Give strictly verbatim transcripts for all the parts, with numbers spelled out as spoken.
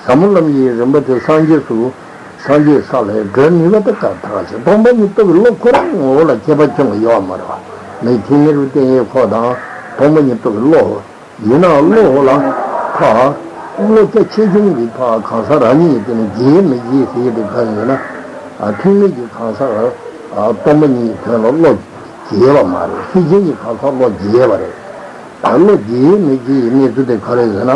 ཟབ་མོ་ལམ་གྱི་རིམ་པ་དེ་སངས་རྒྱས་སུ། སངས་རྒྱས་ས་ལ་སྒྲོལ་ནུས་པ་དེ་ག་ཐག་ཆོད། སྟོང་པ་ཉིད་རྟོགས་པའི་བློ་ཁོ་རང་ངོ་བོ་ལ་ཁྱད་པར་ཅུང་ཡོད་མ་རེད་བ། མི་ཐིག་ངེར་བསྟན་ཡས་ཁོ་དང་སྟོང་པ་ཉིད་རྟོགས་པའི་བློ། ཡིན་ནའང་བློ་ལ་ཕ། བློ་རྒྱ་ཆེ་ཆུང་གི་ཕ་གང་ཟག་རང་ཉིད་ཀྱིས་དེ་ནི་རྒྱས་མི་རྒྱས་ཟེར་ཡས་དེ་ག་ཡིན་ན། ཐེག་དམན་གྱི་གང་ཟག་སྟོང་པ་ཉིད་ཀྱི་དོན་ལ་བློ་རྒྱས་པ་མ་རེད། ཐེག་ཆེན་གྱི་གང་ཟག་བློ་རྒྱས་པ་རེད། བློ་རྒྱས་མི་རྒྱས་ཀྱི་གནས་ཚུལ་དེ་ག་རེ་ཟེར་ན།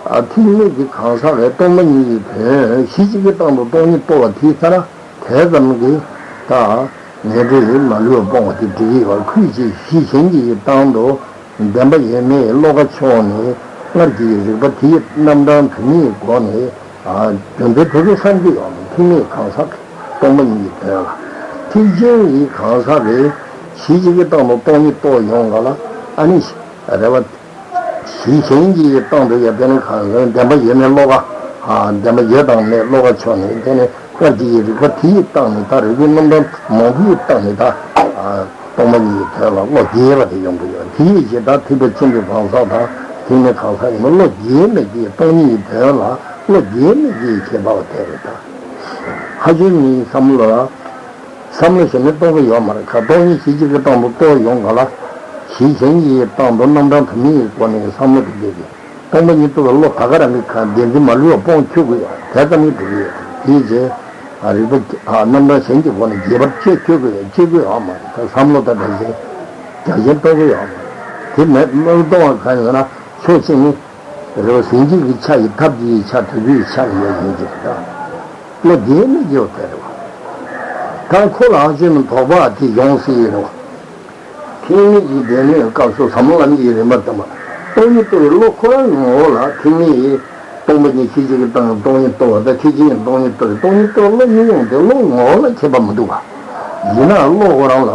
ཐེག་དམན་གྱི་གང་ཟག་གིས་སྟོང་པ་ཉིད་ཀྱི་དོན་གཞི་གཅིག་གི་སྟེང་དུ་སྟོང་ཉིད་རྟོགས་པ་དེའི་ས་ན་དེ་ཙམ་གྱིས་ད་ངན་འགྲོ་ཡི་མ་ལུས་པ་སྤོང་བ་དེ་འགྲིག་གི་ཡོད་པར་ཁུལ་གྱིས། གཞི་གཞན་གྱི་སྟེང་དུ་བདེན་པ་ཡོད་མེད་བློ་ཁ་ཕྱོགས་ནས་སྔར་གྱི་རིགས་པ་དེའི་རྣམ་གྲངས་དུ་མའི་སྒོ་ནས་རྒྱུ་མཚན་དེ་ཚོ་བསམ་གྱི་ཡོད་མེད། ཐེག་དམན་གང་ཟག་གིས་སྟོང་པ་ཉིད་ཀྱི་དོན་ལ། ཐེག་ཆེན་གྱི་གང་ཟག་གིས་གཞི་གཅིག་གི་སྟེང་དུ་སྟོང་ཉིད་རྟོགས་ཡོང་ག་ལ། ཨ་ནི་རེད་བ། གཞི་གཞན་གྱི་སྟེང་དུ་ཡང་དེ་ནི་གང་ཟག་བདེན་པ་ཡོད་མེད་བློ་ཁ། བདེན་པ་ཡོད་དང་མེད་བློ་ཁ་ཕྱོགས་ནས་དེ་ནི་སྔར་གྱི་རིགས་པ་དེའི་སྟེང་ནས་ད་རིགས་པའི་རྣམ་གྲངས་མང་པོའི་སྟེང་ནས་ད་སྟོང་པ་ཉིད་ཀྱི་དོན་ལ་བློ་རྒྱས་པ་དེ་ཡོང་གི་ཡོད། དེའི་རྗེས་ད་ཐེག་པ་ཆེན་པོའི་གང་ཟག་དང་ཐེག་དམན་གང་ཟག་ཡིན་ན་བློ་རྒྱས་མི་རྒྱས། སྟོང་ཉིད་ཀྱི་དོན་ལ་བློ་རྒྱས་མི་རྒྱས་ཁྱད་པར་བ་དེ་རེད་ད། ཧ་ཅང་ནི་བསམ་བློ་ལ། བསམ་བློ་ཞེ་ནས་རྟོགས་ཀྱི་ཡོད་མ་རེད། ག་སྟོང་ཉིད་གཞི་གཅིག་གི་སྟེང་དུ་རྟོགས་ཡོང་ག་ལ། གཞི་གཞན་གྱི་སྟེང་དུ་རྣམ་གྲངས་དུ་མའི་སྒོ་ནས་བསམ་བློ་དེ་སྐྱེ་གི། སྟོང་པ་ཉིད་རྟོགས་པའི་བློ་ད་ག་རང་གི་ག་བདེན་འཛིན་མ་ལུས་པ་སྤོང་ཁྱོད་ཀྱི་ཡོད། དེ་ཙམ་གྱིས་འགྲིག་གི་ཡོད། དེའི་རྗེས་རིགས་པ་རྣམ་གྲངས་གཞན་གྱི་སྒོ་ནས་རྒྱས་པར་བྱེད་ཁྱོད་ཀྱི་ཡོད། བྱེད་དགོས་ཡོད་མ་རེད། ད་བསམ་བློ་ད་དྲན་ཞེན་རྒྱ་ཆེན་རྟོགས་ཀྱི་ཡོད་མ་རེད། དེ་མེད་མ་རྟོགས་པ་གང་ཡོད་ན་ཕྱོགས་གཅིག་ནི། རེད་བ། ཟིན་བྲིས་ཀྱི་ཆ་ཡི་ཐབས་ཀྱི་ཆ་དུས་ཚོད་ཆ་ཡི་ཡོད་ཡིན་གྱི་རེད། བློ་རྒྱས་མི་རྒྱས་པ་དེ་རེད་བ། ད་ཁོ་ལའང་སྤྱིར་ན་དོགས་པ་དེ་ཡོང་སྲིད་ཡོད་རེད་བ། ཐེག་དམན་གྱི་སྡེ་སྣོད་སྐབས་སུ་ཟབ་མོ་ལམ་གྱི་རིམ་པ་དང་པོ་སྟོང་ཉིད་རྟོགས་པའི་བློ་ཁོ་རང་ངོ་བོ་ལ་ཐེག་དམན་གྱི་སྟོང་པ་ཉིད་གཞི་གཅིག་གི་སྟེང་སྟོང་ཉིད་རྟོགས་པ་དང་ཐེག་ཆེན་གྱི་སྟོང་ཉིད་རྟོགས་པའི་སྟོང་ཉིད་རྟོགས་པའི་བློ་གཉིས་ཡོང་སྟེ་བློ་ངོ་བོ་ལ་ཁྱད་པར་མི་འདུག་ག། ཡིན་ནའང་བློ་ཁོ་རང་ལ་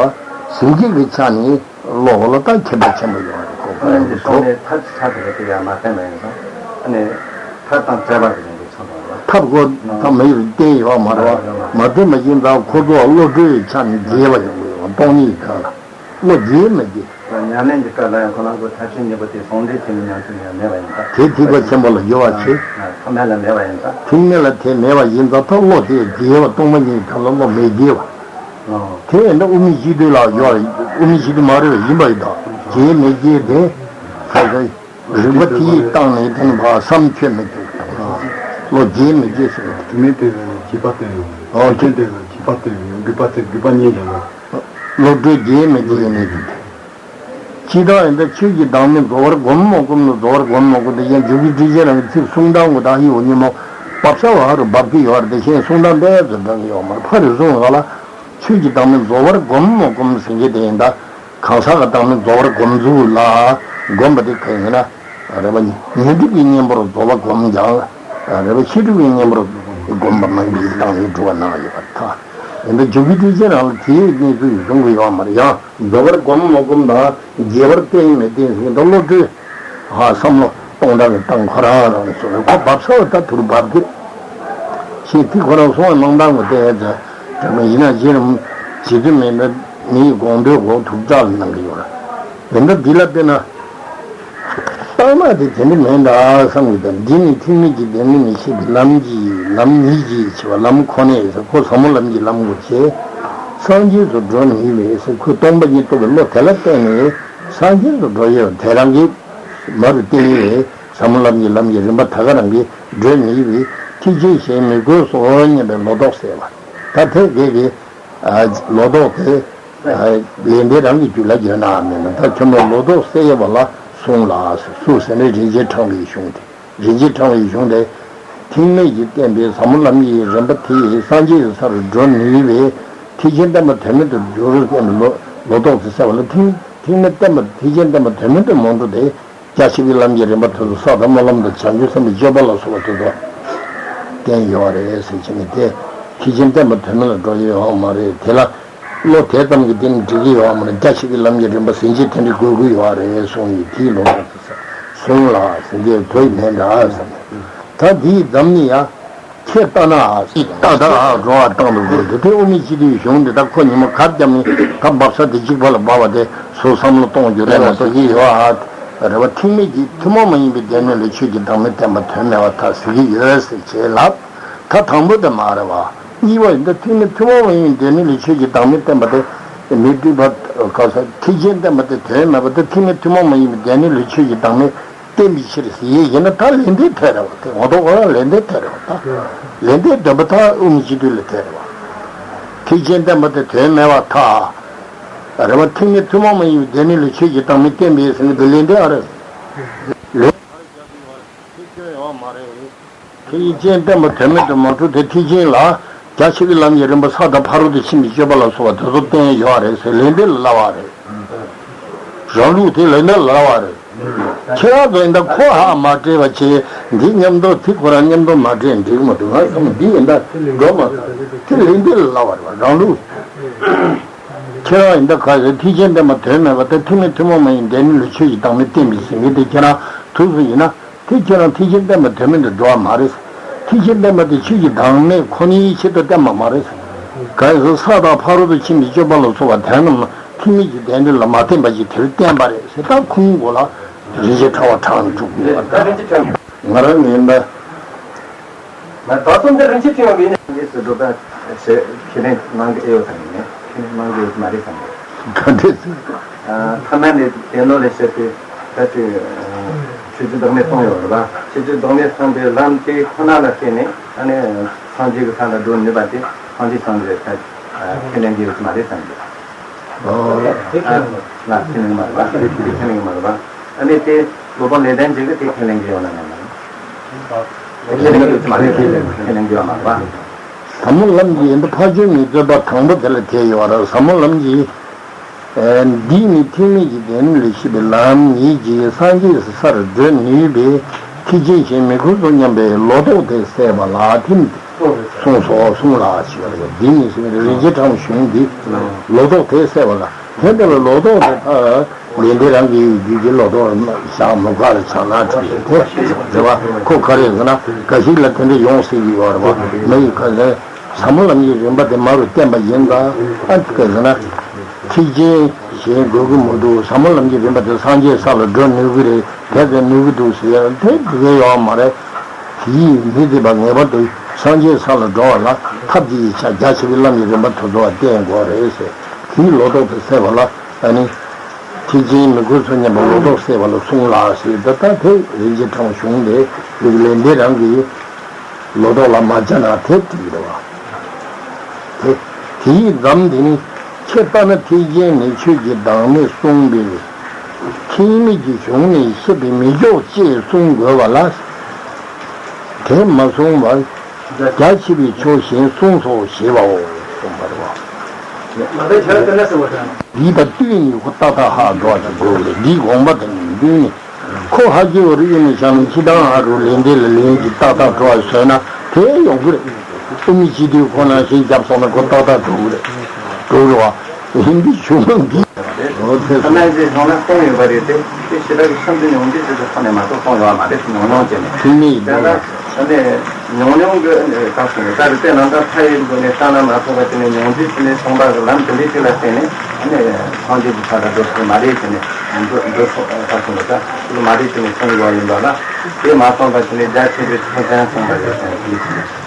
ཟིན་བྲིས་ཀྱི་ཆ་ནས། བློ་ལ་ད་ཁྱད་པར་ཆེན་པོ་ཡོད་རེད། ཁོ་ཁོ་རང་གི་ཐབས་ཀྱི་ཆ་དེ་ལ་དེ་ཡང་མ་བསྟན་པ་ཡིན་ཙང་། ཨ་ནི་ཐབས་དང་བཅས་པ་གི་ཡོང་གི་ཆ་དང་ལ། ཐབས་ཁོ་ད་མ་ཡིན་པར་བསྟན་ཡོད་མ་རེད་བ། མ་བསྟན་པ་ཡིན་ཙང་ཁོ་ཚོ་བློ་གྲོས་ཆ་ནས་རྒྱས་པ་ཡོང་གི་ཡོད། སྟོང་ཉིད་དོན་ལ་བློ་རྒྱས་མི་རྒྱས། ཉམས་ལེན་གྱི་སྐབས་ལ་ཡང་ཁོ་རང་ཚོ་ཐབས་ཤེས་གཉིས་པོ་དེ་ཟུང་འབྲེལ་ཐེག་དམན་ཉམས་སུ་ཡང་མེད་པ་ཡིན་ཙང་། དེ་ཐེག་པ་ཆེན་པོ་ལ་འགྱུར་བ་ཆེ། ཐབས་མེད་ལ་མེད་པ་ཡིན་ཙང་། ཐེག་དམན་ལ་དེ་མེད་པ་ཡིན་ཙང་ད་བློ་དེ་རྒྱས་པ་སྟོང་པ་ཉིད་དོན་ལ་བློ་མི་རྒྱས་པ། དེ་ཡིན་ན་དབུ་མའི་སྤྱི་དོན་ལ་ཡོད། དབུ་མའི་སྤྱི་དོན་མ་རེད་པ། ཡིན་པ་ཡིན་ད། རྒྱས་མི་རྒྱས་དེ། ཁ་ཁ་རིགས་པ་དེའི་སྟེང་ནས་དེ་ནི་བ་བསམ་ཁྱོད་མི་ཐུབ། བློ་རྒྱས་མི་རྒྱས་ཟེར། དུ་མའི་དོན་ལ་རྒྱས་པ་སྟོན་ཡོང་། ཨོ་ཐེག་ཆེན་དོན་ལ་རྒྱས་པ་སྟོན་ཡོང་། དགོས་པ་དེ་དགོས་པ་རྙེད་ཀྱང་ལ། བློ་གྲོས་རྒྱས་མི་རྒྱས་ནི། སྤྱིར་བཏང་ཡིན་ད་ཆོས་ཀྱི་བདག་མེད་རྫོགས་པར་སྒོམ་མ་སྒོམ་ལ། རྫོགས་པར་སྒོམ་མ་སྒོམ་དེ་ཡང་འཇུག་པའི་སྤྲོས་བྲལ་རང་གི་ཚིག་གསུང་སྟངས་གོ་ད་ཧི་འོ་ཉི་མོ་བབས་ས་བ་ཧ་རུ་བབས་ཀྱི་ཡོད་རེད། དེ་བཞིན་གསུང་སྟངས་དཔེ་ཚོ་འདྲ་གི་ཡོད་མ་རེད། ཕ་རེ་གསུང་བ་ལ། ཆོས་ཀྱི་བདག་མེད་རྫོགས་པར་སྒོམ་མ་སྒོམ་ཟེར་གྱི་དེ་ཡིན་ད། གང་ཟག་གི་བདག་མེད་རྫོགས་པར་སྒོམ་ཚུལ་ལ་སྒོམ་པ་དེ་ག་ཡིན་ན། རེད་པ། ཉོན་སྒྲིབ་ཀྱི་གཉེན་པོར་རྫོགས་པ་སྒོམ་ཀྱང་། རེད་པ། ཤེས་སྒྲིབ་ཀྱི་གཉེན་པོར་སྒོམ་པ་རྣམས་ཀྱི་སྟེང་ནས་གྲུབ་པ་གནང་ཡོད་པར་ཐལ། ཡིན་ད་འཇུག་པའི་སྤྲོས་བྲལ་རང་ལ་དེའི་གནས་ཚུལ་གསུང་གི་ཡོད་མ་རེད། ཡང་རྫོགས་པར་སྒོམ་མ་སྒོམ་དང་རྒྱས་པར་བསྟན་མི་བསྟན་ཟེར་གྱི་འདུག། བློ་གྲོས། ཧ་བསམ་བློ་གཏོང་སྟངས་ཀྱི་སྟངས་ཁོ་རང་རང་ནས་སོ་ཁོ་བབས་ས་བ་ད་དུར་བབས་ཀྱི། ཞེས་དེ་ཁོ་རང་གསུང་བ་གནང་སྟངས་ཀྱི་ལྟས་ཙང་། དྲན་པ་ཡིན་ན་རྗེ་རིན་པོ་ཆེ་དུས་མེད་ན་མིའི་དགོངས་དོན་གོ་ཐུབ་ཙག་ལ་གནང་གི་ཡོད་རེད། འདི་འདྲ་འདི་ལ་དཔེར་ན། རྟགས་མ་དེ་དེ་འདྲ་མིན་འདྲ་བསམ་གྱི་འདུག། འདི་ནི་ཐེག་དམན་གྱི་སྡེ་སྣོད་ནས་བཤད་པའི་ལམ་གྱི་ལམ་ཉིད་ཀྱི་ཆེ་བ་ལམ་ཁོ་ནའི་ཟེར་ཁོ་ཟབ་མོ་ལམ་གྱི་ལམ་དགོས་ཆེ། སངས་རྒྱས་སུ་འགྲོ་ནུས་པའི་ཟེར་ཁོས་སྟོང་པ་ཉིད་རྟོགས་པའི་བློ་དེ་ལ་བརྟེན་ནས་སངས་རྒྱས་སུ་འགྲོ་ཡོད་དེ་རང་གི་མ་རུ་བརྟེན་ནས་ཟབ་མོ་ལམ་གྱི་ལམ་གྱི་རིམ་པ་ད་ག་རང་གིས་འགྲོ་ནུས་པའི་ཐེག་ཆེན་ཞེས་མི་དགོས་སོ་སྙམ་པའི་ལོ་ཏོག་གསལ་བ། ད་དེ་གས་ཀྱི། ལོ་ཏོག་དེ། ལས་འབྲས་རང་གི་རྒྱུད་ལ་ཡོད་ན་མེད་ན་ད་ཁྱོད་མོ་ལོ་ཏོག་གསལ་ཡོད་པ་ལ་གསུངས་ལ་སུ་ཟེར་ན་རིན་ཆེན་ཕྲེང་བའི་གཞུང་དེ། རིན་ཆེན་ཕྲེང་བའི་གཞུང་དེ། ཐེག་དམན་གྱིས་བསྟན་པའི་ཟབ་མོ་ལམ་གྱི་རིམ་པ་དེ་ཡིས་སངས་རྒྱས་ཀྱི་ས་རུ་འགྲོ་ནུས་པའི་ཐེག་ཆེན་བསྟན་པ་དོན་མེད་དུ་འགྱུར་བསྟན་པའི་ལོ་ལོ་ཏོག་དེ་གསལ་བ་ལ་ཐེག་ཐེག་དམན་བསྟན་པ་ཐེག་ཆེན་བསྟན་པ་དོན་མེད་དུ་མ་འགྲོ་སྟེ། རྒྱ་ཆེ་བའི་ལམ་གྱི་རིམ་པ་དེ་ཚོ་ས་དང་སྨོན་ལམ་དང་བྱང་ཆུབ་སེམས་དཔའི་སྤྱོད་པ་ལ་སོགས་པ་དེ་ཚོ་བསྟན་ཡོད་རེད་ཟེར་གྱི་ནི་དེ། ཐེག་ཆེན་བསྟན་པ་དོན་མེད་ལ་འགྲོ་ཡི་ཡོད་མ་རེད། དེ་ལ་བློ་དེ་ཙམ་གྱིས་དེ་ནི་འགྲིག་གི་ཡོད་མ་རེད། རྒྱ་ཆེ་བའི་ལམ་གྱི་རིམ་པ་ཟིན་བྲིས་དེ་འདྲ་དགོས་ཀྱི་ཡོད་རེད་གསུངས་ཡི་དེའི་ལུང་དུ་གསུངས་ལ་ཟིན་བྲིས་དོན་མེད་འདྲ་ཟེར། ད་དེའི་འཛམ་གླིང་ཡ། ཁྱེད་ལྟ་ན་ཨ་སྲིད་ཏག་ཏག་ཨ་འགྲོ་བ་བཏང་དུ་འགྲོ་དུས་དེ་དབུ་མའི་སྤྱི་དོན་གཞུང་འདི་ད་ཁོ་ཉི་མ་གར་རྒྱབ་ནས་ད་འབབ་ས་དེ་གཅིག་པ་ལ་འབབ་པ་དེ་སུ་བསམ་བློ་གཏོང་རྒྱུ་རེད་མ་གཏོགས་ཀྱི་ཡོད་ཨ། རེད་བ། ཐེག་དམན་གྱི་ཐུན་མོང་མ་ཡིན་པའི་སྡེ་སྣོད་ལ་ཆོས་ཀྱི་བདག་མེད་བསྟན་པ་དོན་མེད་པར་ཐལ་ཟེར་གྱི་ཡོད་ཟེར་བྱས་ལ། ད་དང་པོ་དེ་མ་རེད་བ། གཉིས་པ་ཡིན་ད་ཐེག་དམན་ཐུན་མོང་མ་ཡིན་པའི་སྡེ་སྣོད་ལ་ཆོས་ཀྱི་བདག་མེད་བསྟན་པ་དེ་མི་སྡུག་པ་ག་ས་ཐེག་ཆེན་བསྟན་པ་དེ་དོན་མེད་པ་དེ་ཐེག་དམན་ཐུན་མོང་མ་ཡིན་པའི་སྡེ་སྣོད་ལ་ཆོས་ཀྱི་བདག་མེད་བསྟན་པའི་ཕྱིར་ཟེར་ཡས་ཡིན་ན། ད་ལན་དེ་ཐལ་རེད་བ། དེ་ངོ་ཐོག་ཁོ་རང་ལན་དེ་ཐལ་རེད་བ། ད་ལན་དེ་བདེན་པ་ཐལ། དབུ་མའི་སྤྱི་དོན་ལ་ཐལ་རེད་བ། ཐེག་ཆེན་བསྟན་པ་དེ་དོན་མེད་པར་ཐལ། རེད་བ། ཐེག་དམན་ཐུན་མོང་མ་ཡིན་པའི་སྡེ་སྣོད་ལ་ཆོས་ཀྱི་བདག་མེད་བསྟན་པས་ཟེར་ནས་འདི་ལན་དེ་ཨ་རེད། ལན། ཐེག་ཆེན་ཡོད་མ་རེད། ཐེག་ཆེན་བསྟན་པ་དོན་མེད་དུ་མ་གྲུབ་སྟེ། ཐེག་ཆེན་ལ་རྒྱ་ཆེ་བའི་ལམ་གྱི་རིམ་པ་ས་དང་ཕ་རོལ་ཏུ་ཕྱིན་པའི་སྤྱོད་པ་ལ་སོགས་པ་དེ་ཚོ་བསྟན་ཡོད་རེད་ཟེར་ལན་དེ་ལ་སླ་བ་རེད། རང་ལུགས་དེ་ལན་དེ་ལ་སླ་བ་རེད། ཁྱེད་རང་ཚོ་ཡིན་ད་ཁོ་ཧ་མ་འདྲེས་པ་བྱས་འདི་མཉམ་དུ་དེ་ཁོ་རང་མཉམ་དུ་མ་འདྲེས་འགྲིག་མ་འདུག་ང་བསམ་འདི་ཡིན་ད་འགྲོ་མ་ཐུབ། དེ་ལན་དེ་ལ་སླ་བ་རེད་བ། རང་ལུགས། ཁྱེད་རང་ཡིན་ད་ག་ཟེར། ཐེག་ཆེན་བསྟན་པ་དོན་མེད་པ་དེ་ཐེག་དམན་ཐུན་མོང་མ་ཡིན་སྡེ་སྣོད་ལ་ཆོས་ཀྱི་བདག་མེད་བསྟན་པའི་ཟིན་གྱི་དེ་ཁྱེད་རང་ཐུགས་སུ་ཡིན་ན། དེ་ཁྱེད་རང་ཐེག་ཆེན་བསྟན་པ་དོན་མེད་དུ་འགྲོ་བ་མ་རེད། ཐེག་ཆེན་བསྟན་པ་དེ་ཆོས་ཀྱི་བདག་མེད་ཁོ་ནའི་ཆེད་དུ་བསྟན་པ་མ་རེད། ག་ཟེར། ས་དང་ཕ་རོལ་ཏུ་ཕྱིན་པའི་སྤྱོད་པ་ལ་སོགས་པ་དེ་རྣམས་ཐེག་དམན་གྱི་སྡེ་སྣོད་ལ་མ་བསྟན་པ་ཞིག་དེར་བསྟན་པ་རེད་ཟེར། ད་ཁོང་མགོ་ལ་རིན་ཆེན་ཕྲེང་བ་ཕྲེང་དྲུག་ཡོད་པ་ད། ང་རང་ཡིན་ད། ང་ད་དུང་འདི་རིན་ཆེན་ཕྲེང་བ་མིན་ནས། རྗེས་སུ་སྒྲུབ་པ་ཞེས་ཁས་ལེན་གནང་གི་ཨེ་ཡོད་དམ་ཡིན་ནས། ཁས་ལེན་གནང་གི་ཡོད་མ་རེད་བསམ་གི། ག་འདྲས་ཟེར། ཨ། ཐ་མ་ནས་སྡེ་སྣོད་ལས་བཤད་པའི་ད་ཅིག་ཆོས་ཀྱི་བདག་མེད་གསུངས་ཡོད་རེད་པ། ཆོས་ཀྱི་བདག་མེད་གསུངས་པའི་ལམ་དེ་ཁོ་ན་ལ་བརྟེན་ནས་ཨ་ནི་སངས་རྒྱས་ཀྱི་ས་ལ་འགྲོ་ནུས་པ་དེ་སངས་རྒྱས་བསམ་གི་ད་ཁས་ལེན་གི་ཡོད་མ་རེད་བསམ་གི། ཨོ། ཨ། ང་ཁས་ལེན་མ་རེད་པ། ཁས་ལེན་མ་རེད་པ། ཨ་ནི་དེ་སློབ་དཔོན་ལེགས་ལྡན་འབྱེད་ཀྱིས་དེ་ཁས་ལེན་གྱི་ཡོད་ན་མེད་ན། ཁས་ལེན་གྱི་ཡོད་མ་རེད། ཁས་ལེན་གྱི་ཡོད་མ་རེད་པ། ཟབ་མོ་ལམ་གྱི་ཡོན་ཏན་ཕར་ཕྱིན་མའི་རྩོད་པ་དང་པོ་དེ་ལ་ཐལ་ཡོད་རེད། ཟབ་མོ་ལམ་གྱི། ཨ། འདིས་ནི་ཐེག་དམན་གྱི་སྡེ་སྣོད་ལས་སྐྱེས་པའི་ལམ་ཉིད་ཀྱིས་སངས་རྒྱས་སུ་སར་བགྲོད་ནུས་པའི་ཐེག་ཆེན་གཞན་མི་དགོས་སོ་སྙམ་པའི་ལོག་རྟོག་དེ་བསལ་བ་ལ་ཐལ་ཏེ། གསུངས་སོ། གསུངས་ལ་ཞེས་པ་རེད། འདི་ནི་ཟེར་ནས་རིན་ཆེན་ཕྲེང་བ་གཞུང་འདི་ལོག་རྟོག་དེ་བསལ་བ་ལ། དེ་འདི་ལ་ལོག་རྟོག་དེ་ད་ལས་འབྲས་རང་གི་རྒྱུད་ཀྱི་ལོག་རྟོག་བཞག་མུ་ཁ་ལ་ཆགས་ན་འགྲིག་གི་དེ་རེད་བ། ཁོ་ག་རེ་ཟེར་ན་འགའ་ཞིག་ལ་དེ་འདྲ་ཡོང་སྲིད་ཀྱི་ཡོད་རེད་བ། མི་ཡི་ག་ཟེར། ཟབ་མོ་ལམ་གྱི་རིམ་པ་དེ་མ་རུ་བསྟན་པ་ཡིན་ཙང་ཨ་ཙི་ག་ཟེར་ན། ཐེག་ཆེན་གཞན་དགོས་ཀྱི་མི་འདུག་ཟབ་མོ་ལམ་གྱི་རིམ་པ་དེ་སངས་རྒྱས་ས་ལ་འགྲོ་ནུས་ཀྱི་རེད། དེ་ཚོ་ནུས་ཀྱི་འདུག་ཟེར་ཡ་དེ་དགོས་ཀྱི་ཡོད་མ་རེད། དེ་ཡིས་མི་བདེན་པ་ངེས་པར་དུ་སངས་རྒྱས་ས་ལ་འགྲོ་བ་ལ་ཐབས་ཀྱི་ཡིག་ཆ་རྒྱ་ཆེ་བའི་ལམ་གྱི་རིམ་པ་དེ་ཚོ་བསྟན་དགོས་རེད་ཟེར། དེའི་ལོག་རྟོག་དེ་བསལ་བ་ལ་ཨ་ནི། ཐེག་ཆེན་མི་དགོས་སོ་སྙམ་པའི་ལོག་རྟོག་བསལ་བ་ལ་གསུངས་ལ་ཟེར། ད་ལྟ་དེ་རིན་ཆེན་ཕྲེང་བ་གཞུང་དེ་ལུགས་ལས་འདི་རང་གི་ལོག་རྟོག་ལ་མ་སྦྱར་ན་དེ་འགྲིག་རེད་བ། དེ་དེའི་ཙམ་དེ་ནི་ཁྱེད་ལྟ་ན་ཐེག་ཆེན་ནི་ཆོས་ཀྱི་བདག་མེད་གསུངས་པས་ཐེག་དམན་གྱི་གཞུང་ནས་བཤད་པས་མི་འཇོག་ཅེས་གསུང་དགོས་པ་ལ། དེ་མ་གསུངས་པར་རྒྱ་ཆེ་བའི་ཕྱོགས་གཞན་གསུངས་སོ་ཞེས་པའོ་གསུངས་པ་རེད་བ། འདི་དང་བསྟུན་ནས་ཁོ་ཏག་ཏག་ཧ་འགྲོ་བ་ཅིག་དགོས་རེད། འདིའི་དགོངས་པ་དང་བསྟུན་ནས། ཁོ་ཧ་གོ་བ་རེད། ཡིན་ནའི་བྱས་ན་ཕྱི་དང་ཨ་རུ་ལས་འདི་ལ་ལན་གྱི་ཏག་ཏག་འགྲོ་བ་བཟོས་ན་དེ་ཡོང་གི་རེད། དབུ་མའི་སྤྱི་དོན་ཁོ་ན་བཞིན་བརྒྱབ་སོང་ན་ཁོ་ཏག་ཏག་འགྲོ་གི་རེད། འགྲོ་གི་རེད་བ། ཡིན་འདི་གཞུང་ལུགས་འདི། ཨོ་ཐེ་ཁ་ན་ཅི་གཞུང་ན་གསུངས་ཡོད་པ་རེད་དེ། དེ་ཞེ་དྲག་གི་ཆབ་འདི་ཉུང་འདི་ཞེ་དྲག་ཁོ་ནས་མ་གཏོགས་གསུངས་ཡོད་པ་མ་རེད། ཉུང་ཉུང་བྱས་ནས། ཐུན་མིན་ཡིན་དེ་ལ་ཨ་ནི་ཉུང་ཉུང་གི་ཨ་ནི་ཁ་གསུངས་ཡོད་ད་རེད། དེ་ནང་ལྟར་མཐའ་ཡས་སྒོ་ནས་བསྟན་ན་མ་གཏོགས་པ་དེ་ནས་ཉུང་འདི་དེ་ནས་གསུངས་པ་གི་ལམ་དེ་འདྲའི་ཅིག་ལ་བརྟེན་ནས་ཨ་ནི་སངས་རྒྱས་ཀྱི་ས་ལ་འགྲོ་ཐུབ་མ་རེད་ཟེར་ནས་འགྲོ་འགྲོ་ཐུབ་ཁ་གསུངས་ཡོད་ད། དེ་མ་རེད་ཟེར་ནས་གསུངས་ཡོད་ཡིན་པ་ལ། དེ་མ་གསུངས་པ་དེ་ནས་རྒྱ་ཆེ་བའི་ཐོག་ཚན་གསུངས་པ་རེད་ཟེར་ནས་དེ་ནས།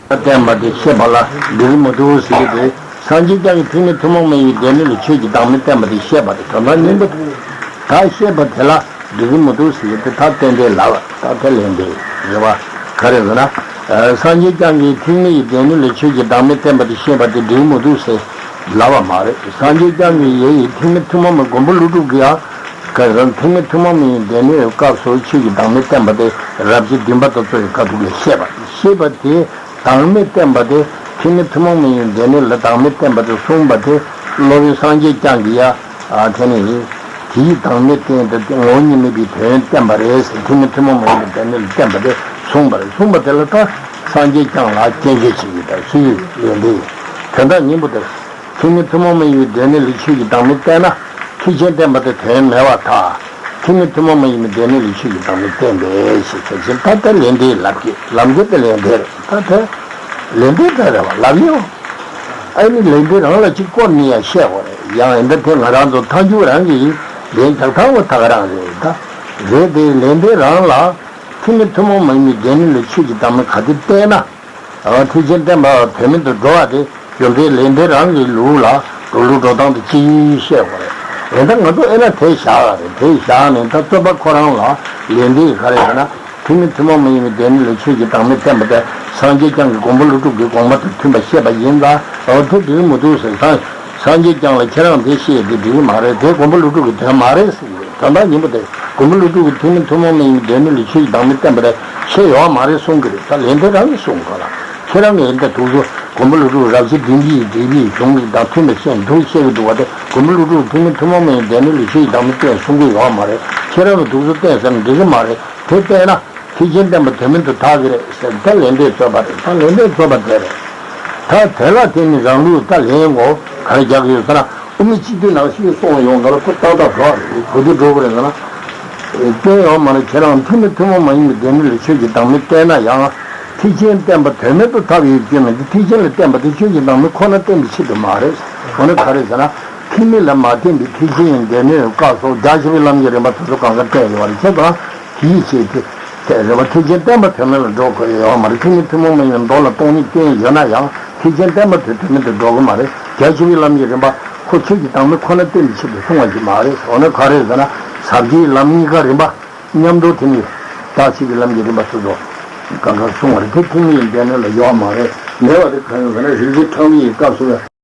བསྟན་པ་དེ་བཤད་པ་ལ་འགྲིག་གི་མི་འདུག་ཟེར་གྱི་རེད། སངས་རྒྱས་བསྐྱངས་ཀྱིས་ཐེག་དམན་ཐུན་མོང་མ་ཡིན་པའི་སྡེ་སྣོད་ལ་ཆོས་ཀྱི་བདག་མེད་བསྟན་པ་དེ་བཤད་པ་རེད། དོན་དག་སྙིང་པོ་དེ་ད་བཤད་པ་དེ་ལ་འགྲིག་གི་མི་འདུག་ཟེར་གྱི་རེད། ད་ཏན་ཏན་ལབ་པ་ད་དེ་ལན་དེ་རེད་བ། ག་རེ་ཟེར་ན། ཨ། སངས་རྒྱས་བསྐྱངས་ཀྱིས་ཐེག་དམན་གྱི་སྡེ་སྣོད་ལ་ཆོས་ཀྱི་བདག་མེད་བསྟན་པ་དེ་བཤད་པ་དེ་འགྲིག་གི་མི་འདུག་ཟེར་ལབ་པ་མ་རེད། སངས་རྒྱས་བསྐྱངས་ཀྱིས་ཡེ་ཡིས་ཐེག་དམན་ཐུན་མོང་མ་མགོན་པོ་ཀླུ་སྒྲུབ་ཀྱིས་ཡང་། ག་རེ་ཟེར་ན་ཐེག་དམན་ཐུན་མོང་མ་ཡིན་སྡེ་སྣོད་སྐབས་སུ་ཆོས་ཀྱི་བདག་མེད་བསྟན་པ་དེ་རབ་བྱེད་བདུན་པ་དང་རྩ་བའི་དཀའ་ཐུབ་ལས་བཤད་པ་བཤད་པ་དེ། བདག་མེད་བསྟན་པ་དེ་ཐེག་དམན་ཐུན་མོང་མ་ཡིན་སྡེ་སྣོད་ལ་བདག་མེད་བསྟན་པ་དེ་གསུངས་པ་དེ་སློབ་དཔོན་སངས་རྒྱས་བསྐྱངས་ཀྱིས་ཡ། ཨ། དེ་ནི་དེའི་བདག་མེད་བསྟན་ཏེ་ངོ་བོ་ཉིད་མེད་པའི་དོན་བསྟན་པ་རེད་ཟེར། ཐེག་དམན་ཐུན་མོང་མ་ཡིན་པའི་སྡེ་སྣོད་ལ་བསྟན་པ་དེ་གསུངས་པ་རེད། གསུངས་པ་དེ་ལ་ད་སངས་རྒྱས་བསྐྱངས་ལ་སྐྱོན་བརྗོད་བྱེད་ཀྱི་ད་སུའི་ལན་དེ་དོན་དག་སྙིང་པོ་དེ། ཐེག་དམན་ཐུན་མོང་མ་ཡིན་པའི་སྡེ་སྣོད་ལ་ཆོས་ཀྱི་བདག་མེད་བསྟན་ན་ཐེག་ཆེན་བསྟན་པ་དེ་དོན་མེད་པར་ཐལ། ཐེག་དམན་ཐུན་མོང་མ་ཡིན་པའི་སྡེ་སྣོད་ལ་ཆོས་ཀྱི་བདག་མེད་བསྟན་པས་ཞེས་བྱ་ཕྱིར་ད་ལྟ་ལན་དེའི་ལབ་ཀྱི་ལམ་ཁྱེར་དེ་ལན་དེ་རེད། ད་དེ་ལན་དེ་ད་རེད་བ་ལབ་ཡོང་། ཨ་ནི་ལན་དེ་རང་ལ་གཅིག་བསྐོར་ནས་ཡང་བཤད་དགོས་རེད། ཡང་ཡིན་ད་དེ་ང་རང་ཚོ་ཐལ་འགྱུར་རང་གི་ལན་རྒྱག་སྟངས་འོ་ད་ག་རང་རེད་ད། རེད་དེ་ལན་དེ་རང་ལ་ཐུན་མིན་ཐུན་མོང་མ་ཡིན་པའི་སྡེ་སྣོད་ལ་ཆོས་ཀྱི་བདག་མེད་ག་དེ་བསྟན་ན། ཨ་ཐེག་ཆེན་བསྟན་པ་དོན་མེད་དུ་འགྲོ་བ་དེ་རྒྱུ་མཚན་ལན་དེ་རང་གི་ལུགས་ལ་འགྲོ་ལུགས་འགྲོ་སྟངས་དེ་ཅི་ཡིན་བཤད་དགོས་རེད། ཡིན་ད་ང་ཚོ་ཨེ་ན་དེ་བཞག་རེད། དེ་བཞག་ནས་ད་རྩོད་པ་ཁོ་རང་ལ་ལན་དེ་ག་རེ་ཟེར་ན། ཐུན་མིན་ཐུན་མོང་མ་ཡིན་པའི་སྡེ་སྣོད་ལ་ཆོས་ཀྱི་བདག་མེད་བསྟན་པ་དེ་སངས་རྒྱས་བསྐྱངས་ཀྱི་མགོན་པོ་ཀླུ་སྒྲུབ་ཀྱི་དགོངས་པ་དང་མཐུན་པར་བཤད་པ་ཡིན་ལ། འོ་དེ་འགྲིག་གི་མི་འདུག་ཟེར། སངས་སངས་རྒྱས་བསྐྱངས་ལ་ཁྱེད་རང་དེ་བཤད་དེ་འགྲིག་གི་མ་རེད། དེ་མགོན་པོ་ཀླུ་སྒྲུབ་ཀྱི་དོན་མ་རེད་ཟེར་གྱི་རེད། ད་ལྟ་ཉིན་པོ་དེ་མགོན་པོ་ཀླུ་སྒྲུབ་ཀྱི་ཐུན་མིན་ཐུན་མོང་མ་ཡིན་པའི་སྡེ་སྣོད་ལ་ཆོས་ཀྱི་བདག་མེད་བསྟན་པ་དེ་ཁྱེད་ཡོད་མ་རེད་གསུང་གི་རེད། ད་ལན་དེ་རང་གིས་གསུང་དགོས་ལ། ཁྱེད་རང་གིས་ཡིན་ད་འདུག་ཚོ་མགོན་པོ་ཀླུ་སྒྲུབ་རབ་བྱེད་བདུན་བཞིའི་འགྲེལ་པའི་གཞུང་གི་དང་མཐུན་པ་བཤད་འདུག་བཤད་ཀྱི་འདུག་བ། དེ་མགོན་པོ་ཀླུ་སྒྲུབ་ཐུན་མིན་ཐུན་མོང་མ་ཡིན་སྡེ་སྣོད་ལ་ཆོས་ཀྱི་བདག་མེད་བསྟན་གསུང་གི་ཡོད་མ་རེད། ཁྱེད་རང་གིས་འདུག་ཚོ་བསྟན་ཟེར་ན་འགྲིག་གི་མ་རེད། དེ་བསྟན་ན། ཐེག་ཆེན་བསྟན་པ་དོན་མེད་དུ་དག་གི་རེད་ཟེར། ད་ལན་འདེབས་རྩོད་པ་རེད། ད་ལན་འདེབས་རྩོད་པ་དེ་རེད། ད་དེ་ལ་བརྟེན་ནས་རང་ལུགས་ད་ལན་གོ་ག་རེ་རྒྱག་གི་ཡོད་ཟེར་ན། དབུ་མའི་སྤྱི་དོན་ནང་བཞིན་གསུངས་ཡོང་ག་ལ་ཁོ་ཏག་ཏག་འགྲོ་བ་རེད། གོ་དུས་འགྲོ་གི་རེད་ཟེར་ན། བསྟན་ཡོད་མ་རེད། ཁྱེད་རང་ཐུན་མིན་ཐུན་མོང་མ་ཡིན་པའི་སྡེ་སྣོད་ལ་ཆོས་ཀྱི་བདག་མེད་བསྟན་ན་ཡང་། ཐེག་ཆེན་བསྟན་པ་དོན་མེད་དུ་ཐལ་བའི་སྐྱོན་མེད་དེ། ཐེག་ཆེན་ལ་བསྟན་པ་དེ་ཆོས་ཀྱི་བདག་མེད་ཁོ་ན་བསྟན་པའི་ཆེད་དུ་མ་རེད། འོ་ན་ག་རེ་ཟེར་ན། ཐེག་དམན་ལ་མ་བརྟེན་པའི་ཐེག་ཆེན་ཡང་སྡེ་སྣོད་བཀག་སོགས་རྒྱ་ཆེ་བའི་ལམ་གྱི་རིམ་པ་དེ་ཚོ་གང་ག་བསྟན་ཡོད་རེད། ཁྱེད་ཚོ། དེའི་ཕྱིར་དེ། དེ་རེད་བ། ཐེག་ཆེན་བསྟན་པ་དོན་མེད་ལ་འགྲོ་དགོས་ཡོད་མ་རེད། ཐེག་དམན་ཐུན་མོང་མ་ཡིན་མདོ་ལ་སྟོང་ཉིད་བསྟན་ཡོད་ན་ཡང་ཐེག་ཆེན་བསྟན་པ་དེ་དོན་མེད་དུ་འགྲོ་གི་མ་རེད། རྒྱ་ཆེ་བའི་ལམ་གྱི་རིམ་པ་ཁོ་ཆོས་ཀྱི་བདག་མེད་ཁོ་ན་བསྟན་པའི་ཆེད་དུ་གསུངས་པ་ཞིག་མ་རེད། འོ་ན་ག་རེ་ཟེར་ན། ཟབ་རྒྱས་ལམ་གཉིས་ཀ་རིམ་པ་མཉམ་དུ་དེ་ནི་རྒྱ་ཆེ་བའི་ལམ་གྱི་རིམ་པ་སོ་སོ་གང་ག་གསུངས་པ་རེད། དེ་ཐེག་དམན་སྡེ་སྣོད་ལ་ཡོད་མ་རེད། མེད་པ་དེ་གང་ཡིན་ཟེར་ན་རིགས་རྒྱུད་ཕྲ་བའི་སྐབས་སུ།